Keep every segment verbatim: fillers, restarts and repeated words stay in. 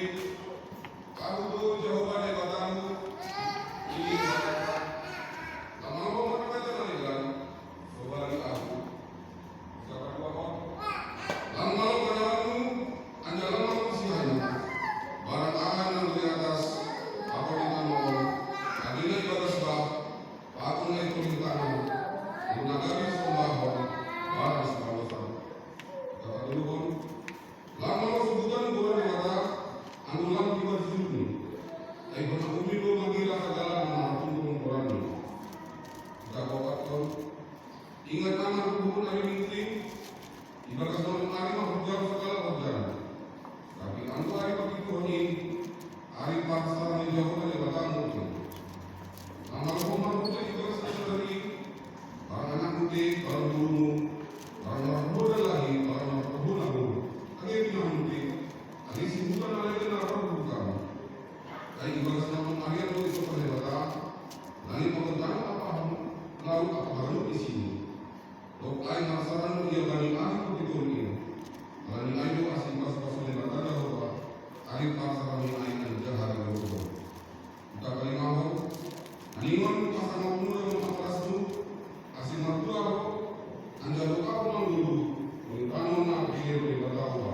Ahu tu Jehovah Debatamu, ini Debata. Lamalo mata-mata manigan, sobari Ahu. Lamalo kanawanmu, anja lamalo sihamu. Barang aha nang di atas, atau di tanoh, age na ibagas bah, pakon na i tondi ni tanoh, nang gabe sombahon, barang sipalosan. Lamalo sobuton goran Debata, anggo lam tiba di surgo. Ai hona umi do magira sagala na martungkol goranmu. Ita paopatkon, ingat ma tubuhon ari Minggu, ibagas malam ari ma horjam sagala horjam. Tapi anggo ari papituhon i, ari parsarahon ni Jahowa Debatamu do. Lamalo ho marhujak ibagas ari sadari i, barang anakmu pe, barang borumu, barang na marhurdalahi, barang na marhurdalaboru. Age pe na hami pe, age sibuta na lain na marhurdalaboru. Ai ibagas na pangarian do isopan Debata, na nipagontangan apa laut apa haganup isina. Dob ai marsarah do ia bani ari putih tolu i. Alani ai do ase ipasu-pasu Debata Jahowa ari parsarahon i anjaha digogohon. Ita palimahon, aningon pasangaponmu do mamalasmu, ase martua ho, anjaha dob ahu mangolu, bani tanoh na pille Debata Jahowa.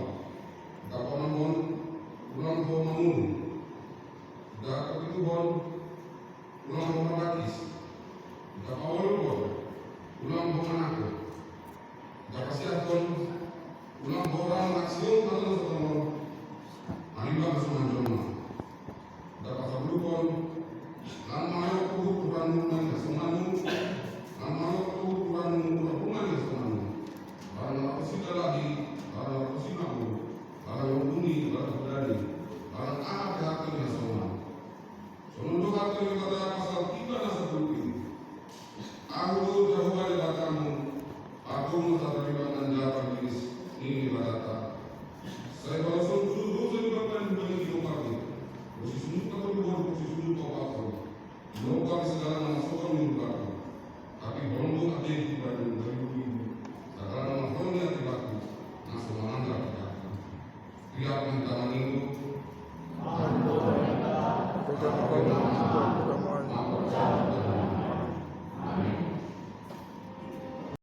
Ita paonomhon, ulang ho mamunu. Ita papituhon, ulang ho mardakis. Ita pawaluhon, ulang ho manangko. Ita pasiathon, ulang ho ro mangaksihon hata na so tongon, marimbang songon jolma. Ita pasapuluhon, lam marohak uhur turanmu na niasonganmu, lam marohak uhur turanmu na niasonganmu. Barang na marhurdalahi, barang na marhurdalaboru, barang na marbuni, barang na mardani, barang aha pe hata na niasongan. Songon do hata ni Debata pasal tiga na sapuluh i. Ahu do Jahowa Debatamu, ahu ma satarimang anjaha pambiris, nini Debatanta. Sai paloshon do dosa ni bapa ni hubani ginoparmu, dob sisundut patoluhon, dob sisundut paopathon. Ginoparmu sagala na marsogot ni rupamu. Tapi holong do ate hubani na marhurdalaboru, sagala na marhorong ni ate batu, na so mananda hubani. Tiap menta maninggu.